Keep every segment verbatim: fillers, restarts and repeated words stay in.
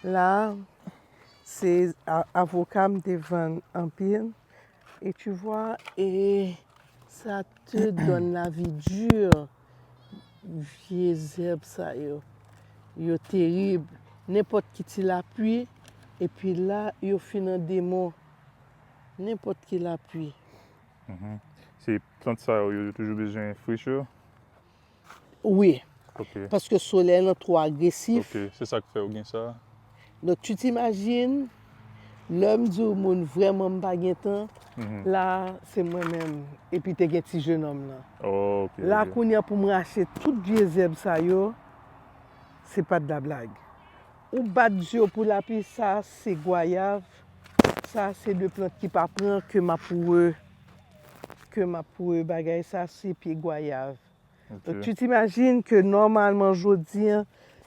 La, se a- avoka m te vann anpil. Et tu vois, et ça te donne la vie dure. Vye zèb sa yo, yo terib. Nenpòt ki ti lapli, epi la, yo fin an demon. Nenpòt ki lapli. Mhm. Se plant sa yo, yo toujou bezwen frechè? Wi, Ok. Paske solèy lan twò agresif. Ok, se sa k fè w gen sa? Donk, tu t'imagines, lè m di w moun vrèman m pa gen tan, Mhm. la, se mwen menm, epi te gen ti jenòm lan. Oh, ok. La, Ok. kounye a pou m rache tout vye zèb sa yo, se pa de la blag. Ou bat je w pou lapli, sa, se gwayav. Sa, se de plant ki pa pran ke m ap re, ke m ap re bagay sa, se pye gwayav. Donk, Ok. tu t'imagines ke nòmalman, jodi a,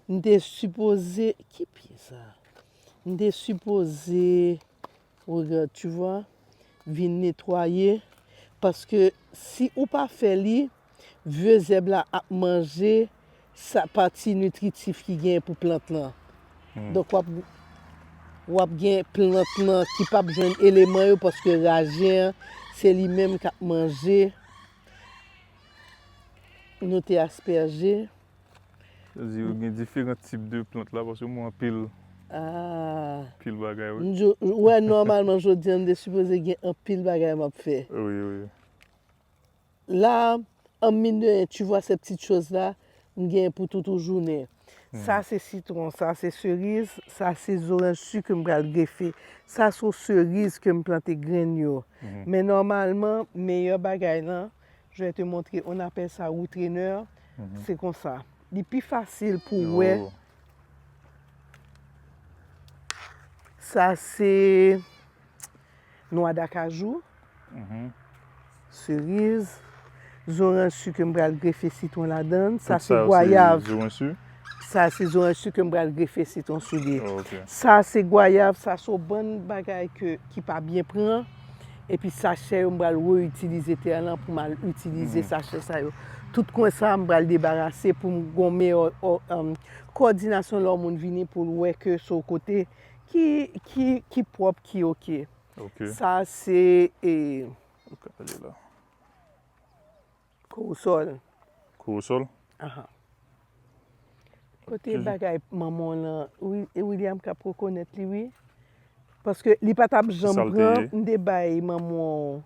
m te sipoze, ki pye sa? M te sipoze, regarde, tu vois, vin netwaye. Paske si ou pa fè li, vye zèb la ap manje sa pati nitritif ki gen pou plant lan. Hmm. Donk, w ap, w ap gen plant lan ki p ap jwenn eleman yo paske rajen an, se li menm k ap manje. Nou te aspèje. Sa di, yo gen diferan tip de plant la, paske mwen anpil, Ah. pil bagay, wi. M di w, wè, nòmalman, jodi a, m te sipoze gen anpil bagay m ap fè. Wi, wi. La, en mine de rien, tu vois ces petites choses là, m gen pou tout ou jounen. Sa se sitwon, sa se seriz, sa se zoranj si ke m pral grefe. Sa se seriz ke m plante grenn yo. Men nòmalman, meyè bagay lan, je vais te montrer, on appelle ça routreneur, se konsa. Li pi fasil pou w wè. Oh. Sa se nwa dakajou, Mhm. seriz, zoranj si ke m pral grefe sitwon ladan l. Sa Tout se sa yo gwayav. Se zoranj si? Sa se zoranj si ke m pral grefe sitwon sou li. Oh, ok. Sa se gwayav, sa se yon bann bagay ke, ki pa byen pran. Epi sachè yo, m pral reyitilize tè lan pou m al itilize Mhm. sachè sa yo. Tout kwen sa, m pral debarase pou m gon meyè, o, um, kowòdinasyon lè yon moun vini pou l wè ke se yon kote ki, ki, ki pwòp, ki oke. Ok. Sa se, e, Ok, ale la. Korosòl. Korosòl? Aha. Kote bagay manman w lan, wi, e William k ap rekonèt li, wi. Paske li pa t ap janm Sa l te pran, ye? M te bay manman w.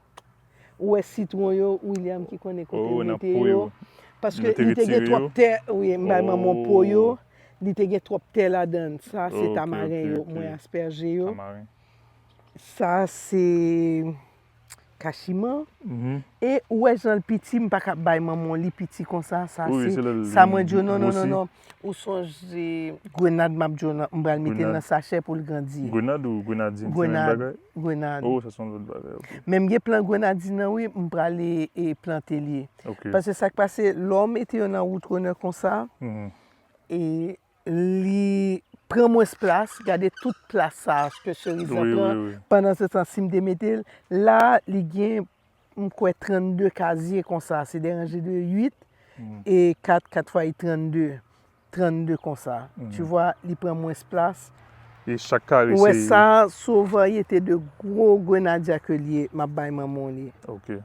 Ou wè sitwon yo, William ki konnen kote Oh, l nan mete po yo. Yo. Paske Yo te li te gen retire twòp yo? Tè, wi, m bay manman w po yo. Oh. Li te gen twòp tè ladan l. Sa, se Ok, tamaren ok, yo, ok. mwen aspèje yo. Tamaren. Sa, se kachiman. Mhm. E ou wè jan l piti, m pa ka bay manman w li piti konsa. Sa, Wi, se, se lè l sa mwen di w, non, non, non, gwosi. Non. Ou sonje grenad m ap di w nan, m pral mete l Grenad. Nan sachè pou l grandi. Grenad ou grenadye, se menm Grenad, bagay? Grenad. Oh, sa se yon lòt bagay, ok. Men m gen plan grenadye nan, wi, m prale e plante li. Ok. Paske sa k pase, lè w mete yo nan wout onè konsa, Mhm. e li pran mwens plas, gade tout plas sa ke seriz la Wi, pran. wi, wi. Pandan se tan, si m te mete l, la, li gen, m kwè, trannde kazye konsa, se de ranje de uit Mhm. e kat, kat fwa trannde. Trannde konsa. Mhm. Tu vois, li pran mwens plas. E chak kare Ou wè se sa, se yon varyete de gwo grenadya ke l ye, m ap bay manman w li. Ok.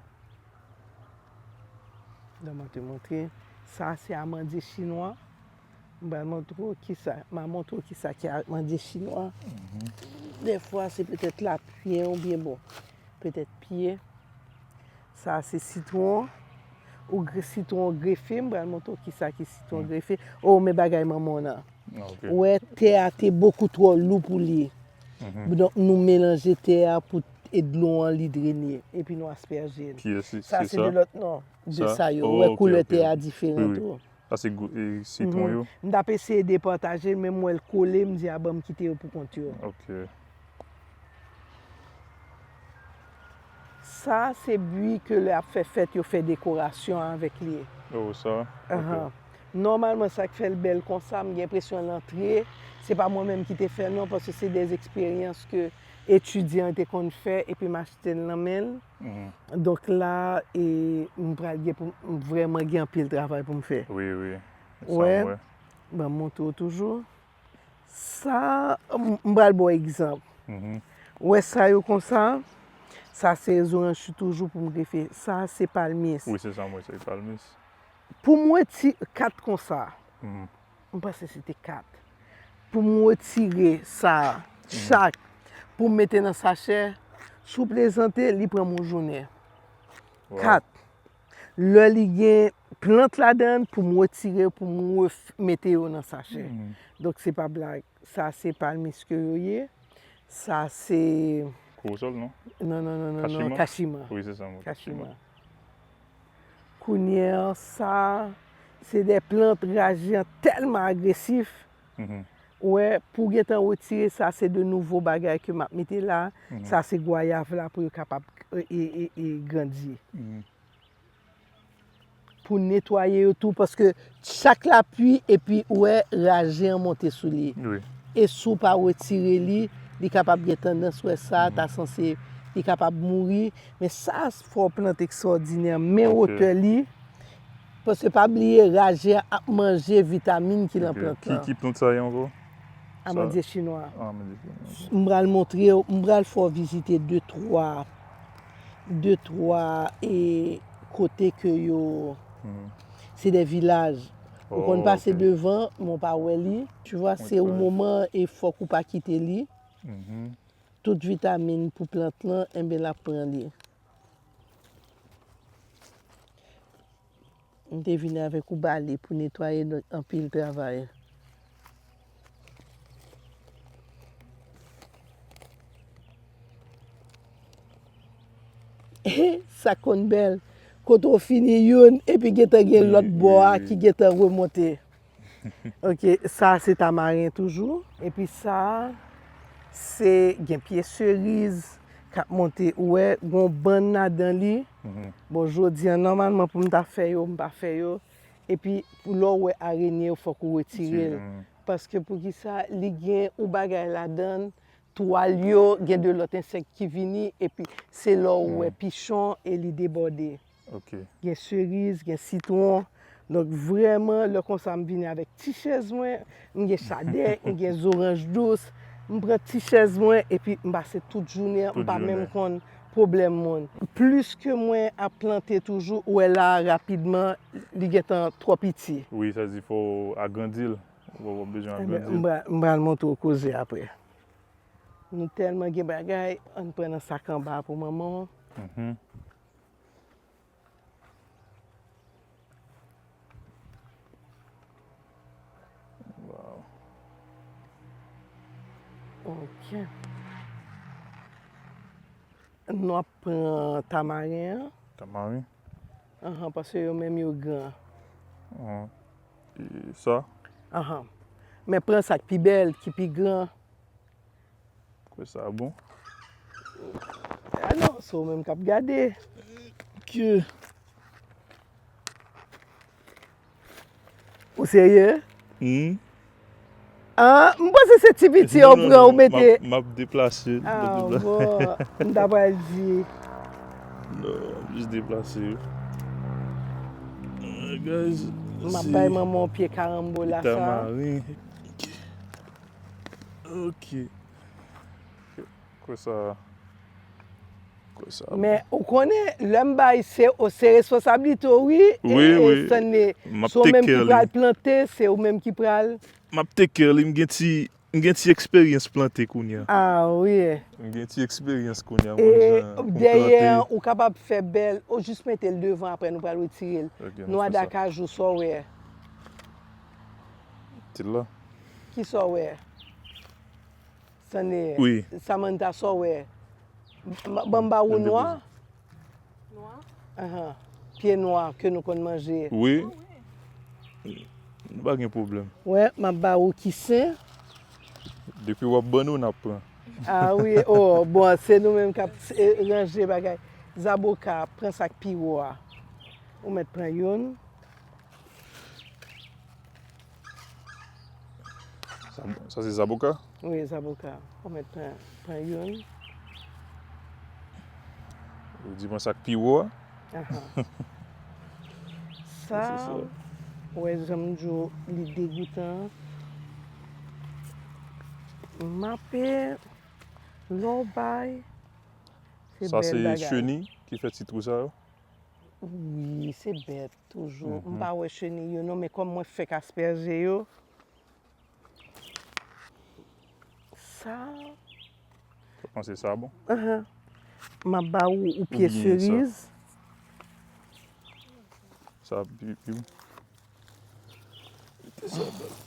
Donk, mwen te montre. Sa, se amandye chinwa. M pral montre w kisa, m a montre w kisa ki amandye chinwa. Dèfwa, se petèt lapli oubyen bon, petèt pye. Sa, se sitwon. Ou gre- sitwon grefe, m pral montre w kisa ki sitwon grefe. Oh, men bagay manman w nan. Ah, ok. Ou wè, tè a te bokou twò lou pou li. Mhm. Donk, nou melanje tè a pou e dlo an li drene. Epi nou aspèje l. Ki e si- Sa, se se sa? De lòt, non. De Sa? Sa yo. Oh, Wè, ok, koulè ok. Tè a diferan Wi, wi. Tou. Sa se gwo- e, sitwon yo? M t ap eseye departaje l, men m wè l kole, m di, a, ban m kite yo pou kont yo. Ok. Sa, se bwi ke lè ap fè fèt, yo fè dekorasyon avèk li. Oh, sa? Ahan. Ok. Nòmalman, sa k fè l bèl konsa, m gen enpresyon l antre. Se pa mwen menm ki te fè l, non, paske se de eksperyans ke etidyan te konn fè, epi m achte l nan men l. Mhm. Donk la, e, m pral gen pou m vrèman gen anpil travay pou m fè. Wi, wi. Sa Wè. M wè. Ban m montre w toujou. Sa, m m pral ba w egzanp. Ou wè sa yo konsa? Sa se zoranj toujou pou m grefe. Sa se palmis. Wi, se sa m wè, se palmis. Pou m retire kat konsa, m panse se te kat. Pou m retire sa, chak, pou m mete nan sachè, si w plezante, li pran m yon jounen. Kat. Lè li gen plant ladan l, pou m retire, pou m ref- mete yo nan sachè. Donk, se pa blag. Sa se palmis ke yo ye. Sa se. Korosòl, non? Non, non, non, non, non. Kachima? Kachima. Wi, se sa, mwen. Kachima. Kounye an, sa, se de plant raje an tèlman agresif. Ou wè, pou w gentan retire sa, se de nouvo bagay ke m ap mete la. Sa se gwayav la pou yo kapab e, e, e, e grandi. Pou netwaye yo tou, paske chak lapli, epi ou wè raje an monte sou li. E si w pa retire li, li kapab gen tandans wè sa, ta sanse, li kapab mouri. Men sa, fò w plante ekstwòdinè, men wotè li, paske pa bliye, raje a ap manje vitamin ki nan plant lan. Ki, ki plant sa ye ankò? Amandye chinwa. M pral montre w, m pral fè w vizite de twa, de twa e kote ke yo, se de vilaj. Ou konn pase devan, men w pa wè li. Tu vois, se yon moman e fòk ou pa kite li. Tout vitamin pou plant lan, enben l ap pran li. M te vini avèk yon bale pou netwaye, donk anpil travay. Sa konn bèl. Kote w fini youn, epi gentan gen lòt bò a ki gentan remonte. Ok, sa se tamaren toujou. Epi sa, se gen pye seriz k ap monte. Ou wè, gon bann ladan li. Bon, jodi a, nòmalman, pou m ta fè yo, m pa fè yo. Epi, pou lè w wè arenye yo, fòk ou retire l. Paske poukisa, li gen yon bagay ladan l, twal yo, gen de lòt ensèk ki vini, epi se lè w wè pichon e li debòde. Gen seriz, gen sitwon. Donk, vrèman, lè konsa, m vini avèk ti chèz mwen, m gen chadèk, m gen zoranj dous, m pran ti chèz mwen, epi m pase tout jounen an, m pa menm konn pwoblèm moun. Plis ke mwen ap plante toujou, ou wè la, rapidman, li gentan twò piti. Wi, sa di fò w agrandi l. Ou w ap bezwen agrandi l. M pral montre w koze apre. Nou tèlman gen bagay, ann pran nan sak anba pou manman w. Ok. Nou ap pran tamaren an. Tamaren? Anhan, paske yo menm yo gran. Anhan. E sa? Anhan. Men pran sa k pi bèl, ki pi gran. Kwè sa bon. Alò, se ou menm k ap gade. Ke. Ou serye? Hmm. Ah, m panse se ti piti an ou pran ou mete. M ap deplase. Ah, bon. M ta pral di. Non, m jis deplase yo. Ah, guys, m ap bay manman yon pye karanbola sa. Tamaren. Ok. Kwè sa. Kwè sa. Men ou konnen, lè m bay se, se responsablite w, wi. Wi, wi. Stanley. Se ou menm ki pral plante, se ou menm ki pral. M ap take care li, m gen ti, m gen ti eksperyans plante kounye a. Ah, wi. M gen ti eksperyans kounye a, m konn jan pou m plante. Dèyè, ou kapab fè bèl, ou jis mete l devan, apre nou pral retire l. Ok, nou fè sa. Nwada kajou, sa w wè. Ti la. Ki sa w wè? Stanley, Samantha, sa w wè? Ban m ba ou nwa? Nwa? Ahan. Pye nwa ke nou konn manje. Wi. Nou pa gen pwoblèm. Wè, m ap ba ou ki sen. Depi w ap ban nou, n ap pran. Ah wi, oh, bon, se nou menm k ap ranje bagay. Zaboka, pran sa k pi wo a. Ou mèt pran youn. Sa, sa se zaboka? Wi, zaboka. Ou mèt pran, pran youn. Ou di mwen sa k pi wo a? Ahan. Sa, ou wè jan m di w li degoutan. M ape lè w bay. Se bèl bagay. Sa se cheni ki fè ti twou sa yo? Wi, se bèt toujou. M pa wè cheni yo non, men kòm mwen fèk aspèje yo. Sa. Ou panse sa bon? Ahan. M ap ba ou, ou pye seriz. Sa pi, pi bon. Mete sa ladan.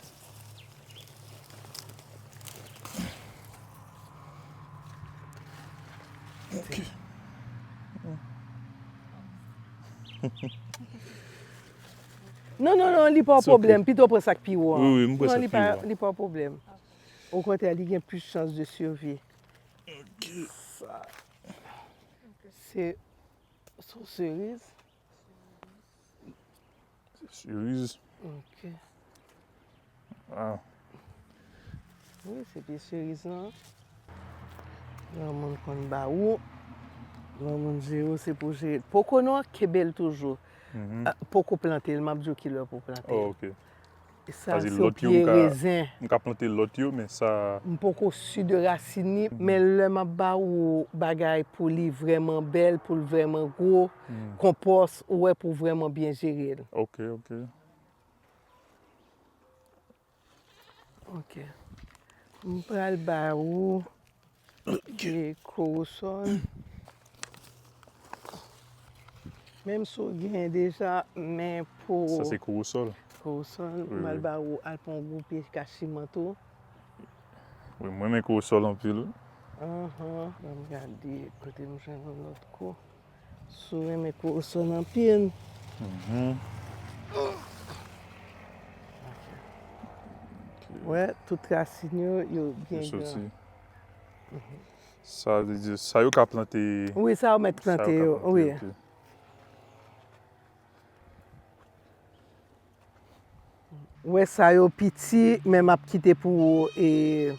Ok. Non, non, non, li pa yon pwoblèm. Pito pran sa k pi wo an. Wi, wi, m pran sa k pi wo an. Non, li pa, li pa yon pwoblèm. Okontrè, li gen plis chans de survie. Ok. Sa. Se, se yon seriz. Se seriz. Ok. Ah. Wi, se pye seriz lan. Granmoun konn ba ou. Granmoun jere w, se pou jere l. Poko non, kenbe l toujou. Ah, poko plante l, m ap di w kilè pou plante l. Oh, ok. Sa se yon pye rezen. M ka plante lòt yo, men sa. M poko si de rasin li, men lè m ap ba ou bagay pou li vrèman bèl, pou l vrèman gwo, konpòs, ou wè pou w vrèman byen jere l. Ok, ok. Ok. M pral ba ou Ok. E korosòl. Menm si w genyen deja, men pou... Sa se korosòl? Korosòl, wi, m al ba ou al pran yon gwo pye kachiman tou. Wi, mwen renmen korosòl anpil. Anhan, ban m gade kote m jwenn yon lòt ko. Si w renmen korosòl anpil. Mhm. Wè, tout rasin yo, yo byen gran. Sa vle di, sa yo ka plante. Wi, sa yo mèt plante yo, wi. Wè, sa yo piti, men m ap kite pou, e,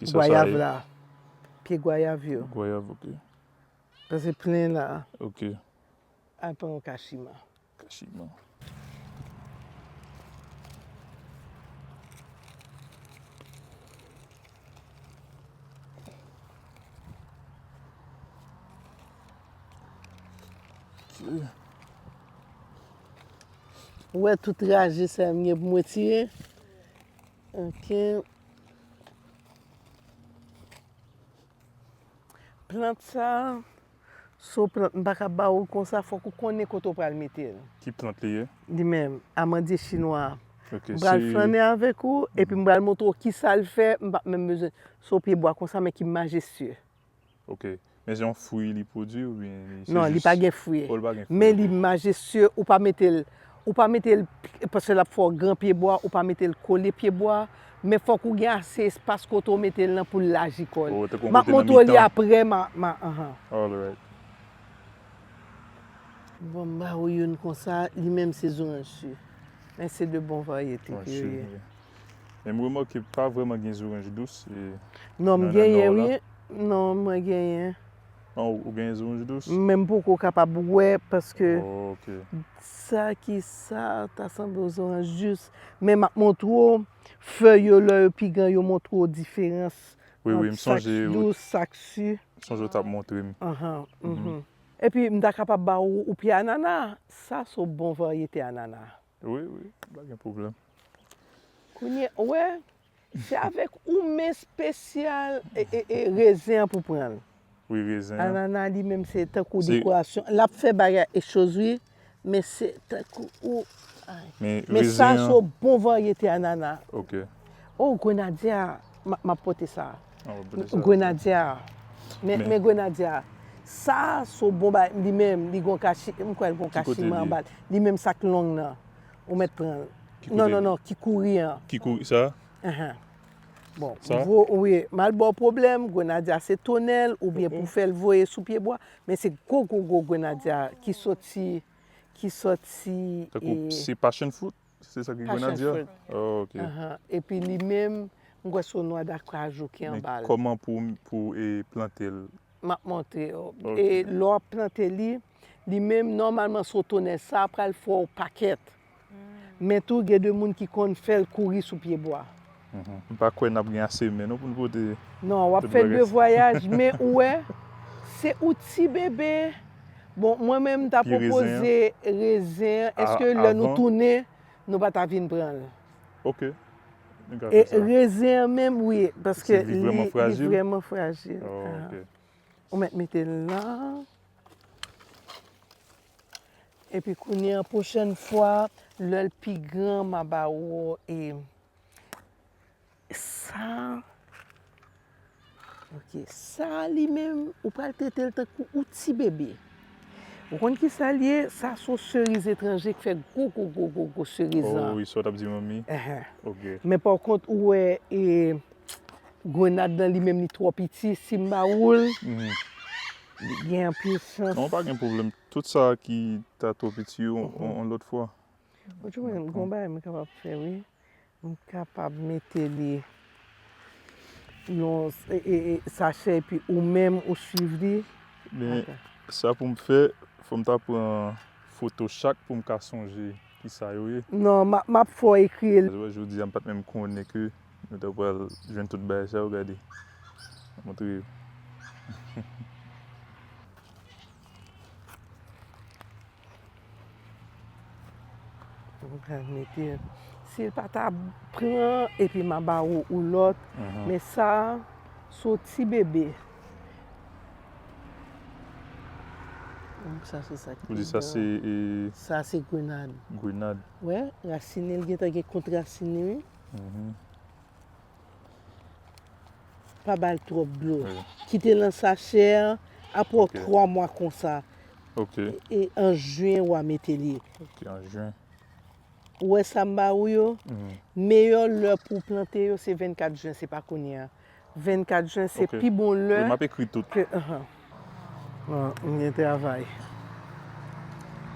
gwayav la. Pye gwayav yo. Gwayav, ok. Paske plen la. Ok. Al pran yon kachiman. Kachiman. Ok. Ou wè tout raje sa m gen pou m retire? Ok. Plant sa, se yon plant m pa ka ba ou l konsa, fòk ou konnen kote w pral mete l. Ki plant li ye? Li menm, amandye chinwa. Ok, m pral flannen avèk ou, epi m pral montre w kisa l fè, m p ap menm bezwen. Se yon pye bwa konsa, men ki majestye. Ok. Men se yon fwi li pwodui oubyen li se... Non, li pa gen fwi. Oh, li pa gen fwi, ok. Men li majestye, ou pa mete l, ou pa mete l, paske l ap fè w gran pye bwa, ou pa mete l kole pye bwa, men fòk ou gen ase espas kote w mete l nan pou l laji kò l. Oh, tankou w mete l nan mitan. M ap montre w li apre, ma, ma, anhan. Alright. Bon, m ba ou youn konsa, li menm se zoranj si. Men se de bon varyete ke yo ye. Wi. Men m remake pa vrèman gen zoranj dous, e... Non, m genyen, wi. Non, mwen genyen. An, ou, ou genyen zoranj dous? Men m poko kapab wè paske... Oh, ok. Sa ki sa, ta sanble yon zoranj dous. Men m ap montre w, fèy yo, lè yo pi gran, yo montre w diferans ant sa k dous, sa k si. Wi, wi, m sonje ou, m sonje ou t ap montre m. Anhan, mhm. Epi, m ta kapab ba ou, ou pye anana. Sa se yon bon varyete anana. Wi, wi, pa gen pwoblèm. Kounye, ou wè, se avèk ou men espesyal e, e, e rezen an pou pran l. Wi, rezen an. Anana li menm se tankou dekorasyon. L ap fè bagay e choz wi, men se tankou ou. Men sa se yon bon varyete anana. Ok. Oh, grenadya, m a, m ap pote sa. Ah, w ap pote sa, ok. Grenadya. Men, men grenadya, sa se yon bon bagay, li menm, li gon kachi, m kwè l gon kachiman anba l. Li menm sa k long nan. Ou mèt pran l. Non, non, non, ki kouri an. Ki kouri sa? Ahan. Bon, vo-, wi, m al ba w pwoblèm, grenadya se tonèl, oubyen pou fè l voye sou pye bwa, men se gwo, gwo, gwo grenadya ki soti, ki soti, tankou, e, se passion fruit? Se sa ki grenadya? Passion fruit. Oh, ok. Ahan. Epi li menm, m kwè se yon nwa dakajou ki anba l. Men kòman pou, pou, e, plante l? M ap montre w. Ok. E lè w ap plante li, li menm, nòmalman, se yon tonèl, sa pral fè w pakèt. Men tou, gen de moun ki konn fè l kouri sou pye bwa. Mhm. M pa kwè n ap gen ase men non pou n pote Non, w ap fè de vwayaj, men ou wè, se ou ti bebe. Bon, mwen menm, m ta pwopoze rezen an. Èske lè nou tounen, nou pa ta vin pran l? Ok. Nou ka fè sa. Rezen an menm, wi, paske li vrèman frajil. Oh, ok. Ou mèt mete l la. Epi kounye an, pwochèn fwa, lè l pi gran, m a ba ou e sa. Ok, sa li menm, ou pral trete l tankou ou ti bebe. Ou konn ki sa l ye? Sa se yon seriz etranje ki fè gwo, gwo, gwo, gwo, gwo seriz lan. Oh, wi, sa w t ap di manmi. Enhen. Ok. Men pa kont, ou wè, e, grenad lan li menm li twò piti, si m ba ou l, li gen anpil chans. Non, pa gen pwoblèm. Tout sa ki ta twò piti yo, on, on lòt fwa. Ou di mwen, gon bagay mwen kapab fè, wi. M kapab mete li yon e, e, e, sachè epi ou menm ou swiv li. Men sa pou m fè, fò m ta pran foto chak pou m ka sonje ki sa yo ye. Non, m ap, m ap fè w ekri l. Jodi a m pa t menm konnen ke nou ta pral jwenn tout bagay sa yo, gade. Montre yo. Mwen pral mete l. Si l pa ta pran, epi m a ba ou ou lòt. Men sa, se yon ti bebe. Sa se sa ki. Ou di sa se. Sa se grenad. Grenad. Wè, rasine l gentan gen kont rasine, wi. Pa ba l twòp dlo. Kite l nan sachè a, apre twa mwa konsa. Ok. E an jen w a mete li. Ok, an jen. Ou wè sa m ba ou yo? Meyè lè pou w plante yo se vennkat jen, se pa kounye a. Vennkat jen se pi bon lè. M ap ekri tout. Ke, ahan. Bon, m gen travay.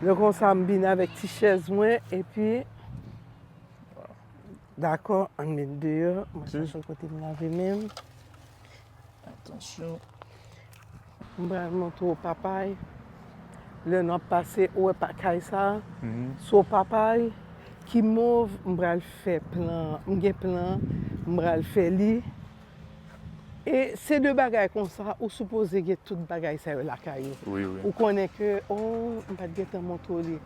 Lè konsa m vin avèk ti chèz mwen epi Dakò, ann met deyò. Mwen chache kote m lave men m. Atansyon. M pral montre w papay. Lè n ap pase, ou wè pa kay sa a? Se yon papay ki mov, m pral fè plan, m gen plan, m pral fè li. E se de bagay konsa, ou sipoze gen tout bagay sa yo lakay ou. Wi, wi. Ou konnen ke, oh, m pa t gentan montre w li.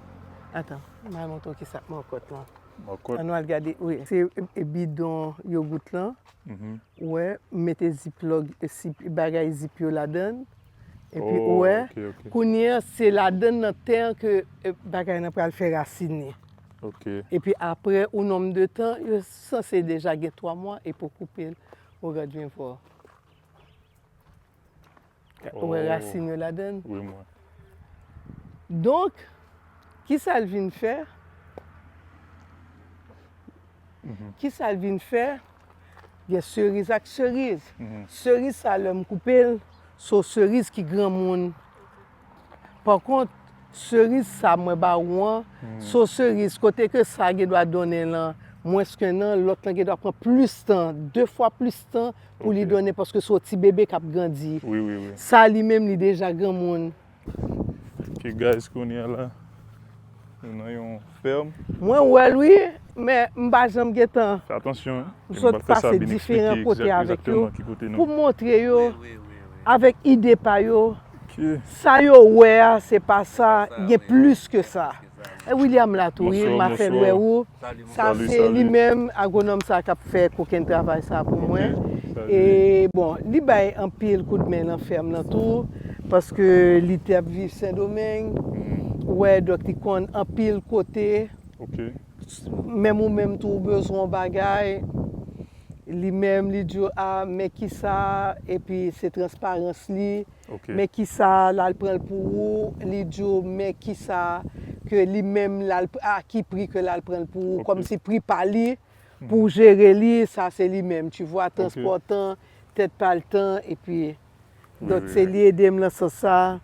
Atan, m al montre w kisa k mòkòt lan. Ann al gade, wi. Se e, bidon yogout lan. Ou wè, m mete ziplòk, e, bagay zip yo ladann. Epi, ou wè, kounye a, se ladann nan tè an ke, e, bagay lan pral fè rasine. Epi apre, yon nonm de tan, yo sanse deja gen twa mwa epi w koupe l. Ou gad vin fò. Ou wè rasin yo ladann? Wi, mwen. Donk, kisa l vin fè? Kisa l vin fè? Gen seriz ak seriz. Seriz sa, lè m koupe l, se yon seriz ki granmoun. Pa kont, seriz sa mwen ba ou an, se yon seriz kote ke sa gen dwa donnen lan mwens ke nan, lòt lan gen dwa pran plis tan, de fwa plis tan pou li donnen, paske se yon ti bebe k ap grandi. Sa li menm, li deja granmoun. Ok, guys, kounye a la, nou nan yon fèm. Mwen wè l wi, men m pa janm gentan. Fè atansyon, wi. M sot pase diferan kote avèk yo pou m montre yo avèk ide pa yo. Sa yo wè a, se pa sa, gen plis ke sa. E William la tou, wi, m a fè l wè ou. Sa se li menm, agwonòm sa k ap fè kokenn travay sa pou mwen. E bon, li bay anpil koudmen nan fèm nan tou, paske li te ap viv Sendomeng. Ou wè, donk li konn anpil kote. Menm ou menm tou, ou bezwen yon bagay, li menm, li di w, a, men kisa, epi se transparans li, men kisa l al pran l pou ou, li di w, men kisa ke li menm, l al, a ki pri ke l al pran l pou ou, kòmsi pri pa li, pou w jere li, sa se li menm, tu vois, transpòtan, tèt pa l tan, epi Donk, se li ede m nan sans sa.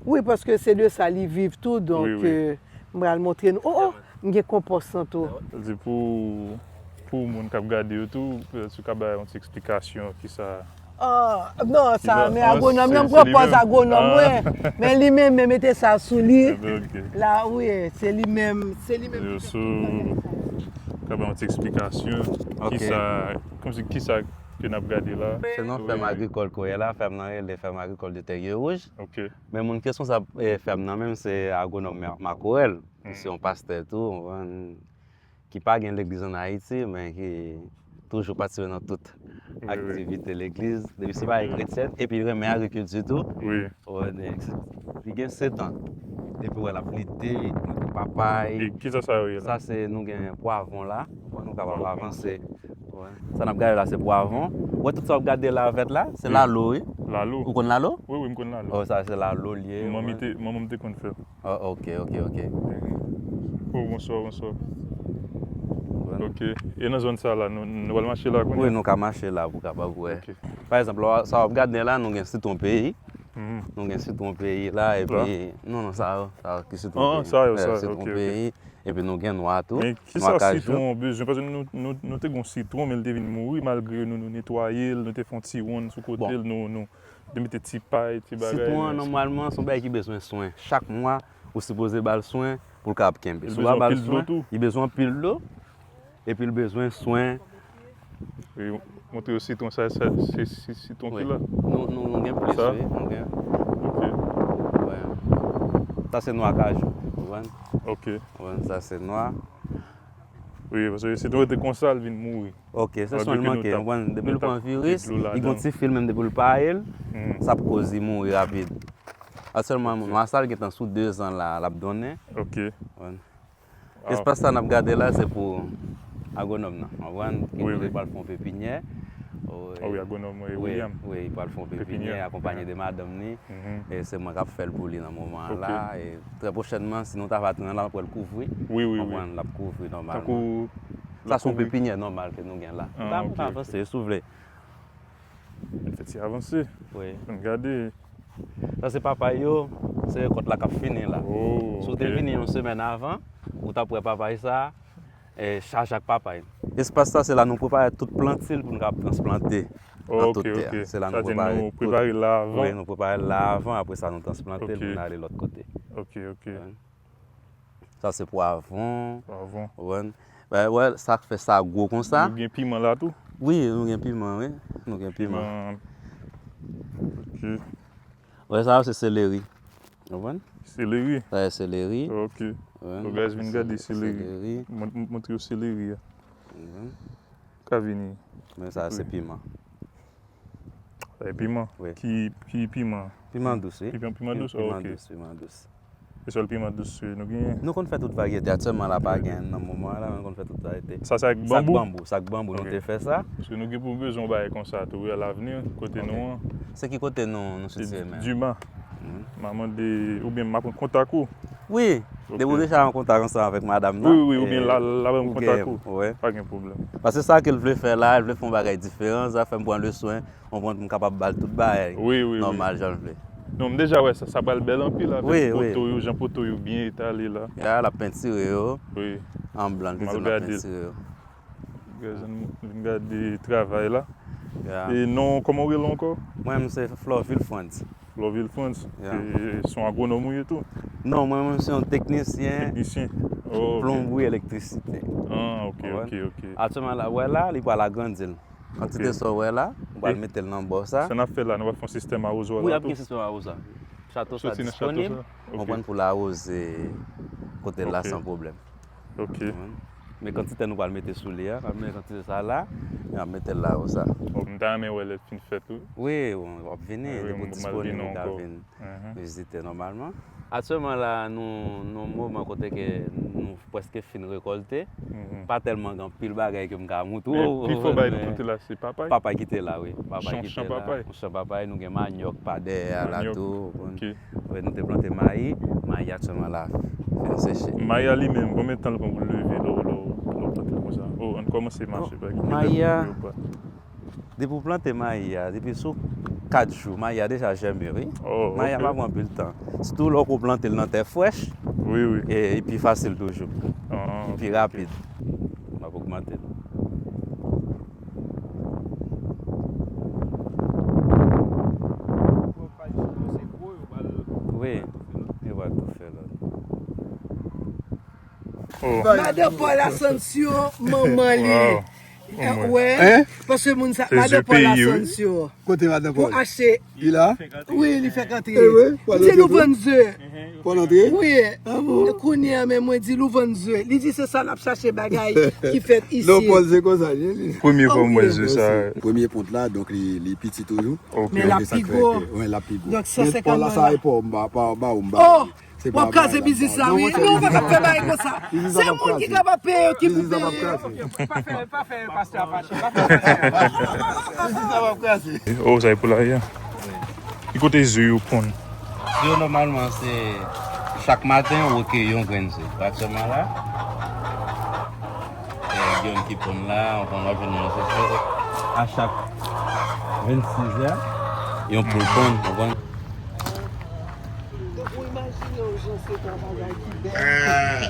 Wi, paske se de sa li viv tou, donk, euh, m pral montre nou. Oh, oh, m gen konpòs lan tou. Sa vle di pou, pou moun k ap gade yo tou, petèt si w ka bay yon ti eksplikasyon kisa. Ah, non, sa, men agwonòm nan, m pran pòz agwonòm mwen. Men li menm, men mete sa sou li. La, wi, se li menm, se li menm ki fè tout bagay sa. Ka ban yon ti eksplikasyon, Ok. Kisa, kòmsi kisa ke n ap gade la? Se nan fèm agrikòl kounye a la, fèm nan rele fèm agrikòl de Tèrye Wouj. Ok. Men moun ki responsab eh, fèm nan menm se agwonòm Ma- Makorèl. Li se yon pastè tou, ou konprann, ki pa gen legliz ann Ayiti, men ki toujou patisipe nan tout wi. Aktivite legliz, depi se bagay kretyèn, epi li renmen agrikilti tou. Wi. Ou konprann, li gen sèt an. Depi wè l ap plante, li plante papay. E kisa sa yo ye la? Sa se nou gen pwavon la. Bon, nou kapab avanse. Ou konprann? Sa n ap gade la se pwavon. Ou wè tout sa w ap gade la vèt la, se lalo, wi. Lalo. Ou konn lalo? Wi, wi, m konn lalo. Oh, sa se lalo l ye. Manman te, manman m te konn fè l. Oh, ok, ok, ok. Oh, bonswa, bonswa. Ok. E nan zòn sa la, nou, nou pral mache la kounye Wi, a? Nou ka mache la pou kapab wè. Ok. Pa egzanp, lè w- sa w ap gade la, nou gen sitwon peyi. Mhm. Nou gen sitwon peyi la, epi. Non, non, sa yo, sa yo ki sitwon Ah, peyi. sa yo, Eh, sa yo, sitwon ok, ok. Peyi, epi nou gen nwa tou. Men Nwa kisa kajou. Sitwon bezwen? Paske nou, nou, nou te gen sitwon, men l te vin mouri, malgre nou, nou netwaye l, nou te fè yon ti wonn sou kote Bon. l, nou, nou te mete ti pay, ti bagay. Sitwon an, nòmalman, se yon bagay ki bezwen swen. Chak mwa, ou sipoze ba l swen pou l kapab kenbe. Li Si w pa bezwen ba l anpil dlo swen, tou. Li bezwen anpil dlo, epi l bezwen swen. Wi, montre yo sitwon sa, sa se si- sitwon ki Wi. la. Nou, nou, nou gen plis, Sa? Wi. Nou gen. Ok. Wi. Sa se nwa kajou. Ou konprann? Ok. Ou konprann? Sa se nwa. Wi, paske sitwon rete konsa, l vin mouri. Ok, se Malgre swen l ke nou manke. t ap- Ou konprann? Depi nou l t ap pran viris, mete dlo li gon ladan. Ti fil menm depi l pa ye l, Hmm. sa ap koz li mouri rapid. Aktyèlman, nwa sa l gentan sou dezan la, l ap donnen. Ok. Bon. Ah. Espas sa n ap gade la, se pou agwonòm nan. Ou konprann? Ki Wi, kote wi. pral fè yon pepinyè. Ah wi, agwonòm, wi, William. Wi, li pral fè yon pepinyè, Pepinyè. Akonpanye de madanm li. Mhm. E se mwen k ap fè l pou li nan moman an Ok. la. E trè pwochènman, si nou ta va tounen la, nou pral kouvri. Wi, wi, wi. Konprann, l ap kouvri nòmalman. Tankou Sa se yon kouvri. Pepinyè nòmal ke nou gen la. Ah, Nou ka ok, avanse, si w vle. Fè ti avanse. Wi. Ann gade. Sa se papay yo, se rekòt la k ap fini la. Oh, Si w te ok. Vini yon semèn avan, ou t ap wè papay sa, e, chaje ak papay. Espas sa, se la nou prepare tout plantil pou nou ka transplante nan Oh, tout ok, tè a. ok. Se la Sa nou di prepare nou tout. prepare la avan. Wi, nou prepare la avan, apre sa nou transplante l Ok. pou nou ale lòt kote. Ok, ok. Sa se pwavon. Pwavon. Ou konprann? Ben, wè, sa k fè sa gwo konsa. Nou gen piman la tou? Wi, nou gen piman, wi. Nou gen piman. Piman. Ok. Wè, sa yo se seleri. Ou konprann? Seleri. Sa se seleri. Ok. Wi. So, guys, vin gade seleri. Seleri. Mont- mont- Montre yo seleri a. Mhm. Ka vini. Men sa se Wi. Piman. Sa e piman. Wi. Ki, ki piman? Piman dous, wi. Piman, piman dous? Oh, Piman ok. Dous, piman dous. E sèl piman dous nou genyen? Nou konn fè tout varyete. Aktyèlman la pa gen nan moman la, men nou konn fè tout varyete. Sa, sa ak Sa k banbou? Banbou, sa k banbou nou Ok. Te fè sa. Paske nou gen pou bezwen yon bagay konsa tou, wi, a lavni, kote Ok. nou an. Se ki kote nou, nou Se sitiye menm? Dima. Mhm. M a mande, oubyen m a pran kontak ou. Wi, Ok. Depi w deja an kontak ansanm avèk madanm nan. Wi, wi, oubyen la, la ban m ou kontak gen- ou. Wi. Pa gen pwoblèm. Paske sa ke l vle fè la, l vle fè yon bagay diferan, sa fè m pran le swen, mwen pran pou m kapab ba l tout bagay. Wi, wi, wi. Nòmal jan l vle. Non, m deja wè sa, sa pral bèl anpil avèk Wi, wi. Poto yo, jan poto yo byen etale la. Ya, l ap pentire yo. Wi. An blan, l M al di l ap gade. Pentire yo. Guys, ann vin gade travay la. Ya. E non, kòman w rele ankò? Mwen, m se Florville Frantz. Florville Frantz. Ya. E se yon agwonòm ou ye tou? Non, mwen, mwen se yon teknisyen Teknisyen. Oh, ok. Plonbri elektrisite. Ah, ok, Ou wè? Ok, ok. Aktyèlman la, wè la, li pral agrandi l. Kantite Ok. sa w wè la, ou pral E mete l nan bò sa. Sa n ap fè la, nou va fè yon sistèm awozwa Wi, la ap tou? Gen sistèm awozwa. Chato sa Soti nan chato disponib, sa? Ok. Konprann pou l awoze kote l la Ok. San pwoblèm. Ok. Men kantite nou pral mete sou li a, pral mete kantite sa la, men ap mete l la konsa. Ok, m ta renmen wè lè l fin fèt wi. Wi, w ap vini, Wi, depi w m pral disponib, vini ou ka ankò. Vin Mhm. Vizite nòmalman. Aktyèlman la, nou nan yon moman kote ke nou prèske fin rekòlte. Mhm. Pa tèlman gen anpil bagay ke m ka moutre Men w. pi fò bagay nou Men plante la se papay. Papay ki te la, wi. Papay Chan, ki chan te la. papay. Chan papay, nou gen manyòk pa dèyè a la Manyòk. Tou. Ok. Wi, nou te plante mayi, mayi aktyèlman la fin seche. Mayi a li menm, konbyen tan l pran pou l leve lè w lè w lè w plante l konsa? Oh, ann kòmanse mache pa gen Mayi a, pwoblèm pou yo pa. Depi w plante mayi a, depi sou kat jou, mayi a deja jèmen, wi. Oh, Mayi a ok. Pa pran anpil tan. Sitou lè w plante l nan tè frèch, Wi, wi. E, e pi fasil toujou. Ah, E pi ok, ok. Rapid. M ap ogmante l. Wi, yo pral tou fè lòt. Madan Paul Ascension, manman li. Wè, paske moun sa, madan Paul Ascension. Kote madan Paul? Pou achte. Li la? Wi, li fèk antre. Li di nou vann ze. Paul antre? Wi. Kounye a menm mwen di nou vann ze. Li di se sa n ap chache bagay ki fèt isi. Non, Paul se konsa li ye. Premye fwa m wè ze sa. Premye pont la, donk li, li piti toujou. Men l ap pi gwo. Wi, l ap pi gwo. Donk san senkant dola. Sa e pa w, m pa, pa, pa w, m pa. W ap kraze biznis la, wi. Non, w pa t ap fè bagay konsa. Se moun ki kapab peye yo ki pou peye. Pa fè, pa fè pastè a fache. Pa fè pastè a fache. Oh, sa e poulaye a. Ki kote ze yo ponn? Ze yo nòmalman se chak maten ou woke yon grenn ze. Pa sèlman la. E, yon ki ponn la, yon ponn la, yon ponn la, se a chak vennsis zè, yon poul ponn, ou konprann? Donk, ou imajine w jan se yon bagay ki bèl.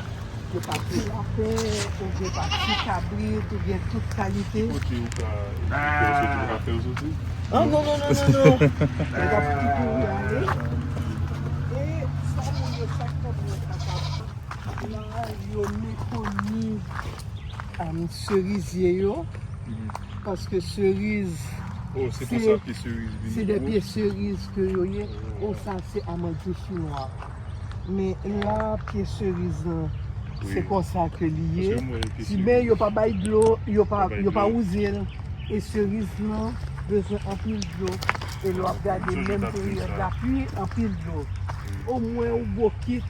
Yo pa ti lapen, oubyen pa ti kabrit, oubyen tout kalite. Ki kote ou ka, ou ka fè yo soti? Ah, non, non, non, non, non. Yo pa ti pou y ale. E sa moun yo chak konprann sa. La, yo mekoni, um, serizye yo, paske seriz, se de pye seriz ke yo ye. Oh, sa se amandye chinwa. Men la, pye seriz lan, se konsa ke li ye. Si, men yo pa bay dlo, yo pa, yo pa wouze l. E seriz lan bezwen anpil dlo. E lè w ap gade menm peryòd lapli, anpil dlo. Omwen ou bokit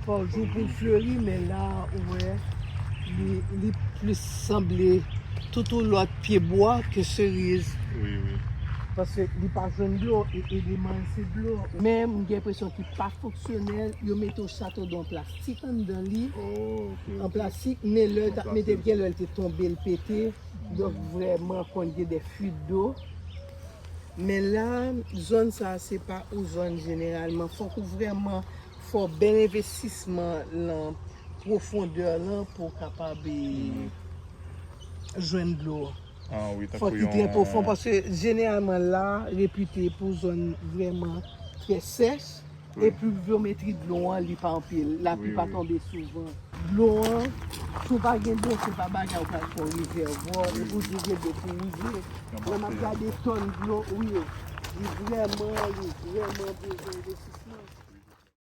pa jou pou l fleri, men la, ou wè, li, li plis sanble toutou lòt pyebwa ke seriz. Wi, wi. Paske li pa jwenn dlo, e eleman l se dlo. Men m gen enpresyon ki pa fonksyonèl, yo mete yon chato dlo an plastik anndan li. An plastik, men lè yo t ap mete l, gen lè l te tonbe, l pete. Donk, vrèman, konn gen de fuit dlo. Men la, zòn sa, se pa yon zòn jeneralman. Fòk ou vrèman fè yon bèl envestisman lan pwofondè lan pou w kapab, e, jwenn dlo. Fòk li trè pwofon, paske jeneralman la, repite pou zòn vrèman trè sèch. E pluvyometri dlo an, li pa anpil. Lapli pa tonbe souvan. Dlo an, si w pa gen dlo, se pa bagay ou pral fè yon rezèvwa, epi w di w gen dlo pou wouze. Lè m ap gade tòn dlo, wi, li vrèman, li vrèman bezwen envestisman.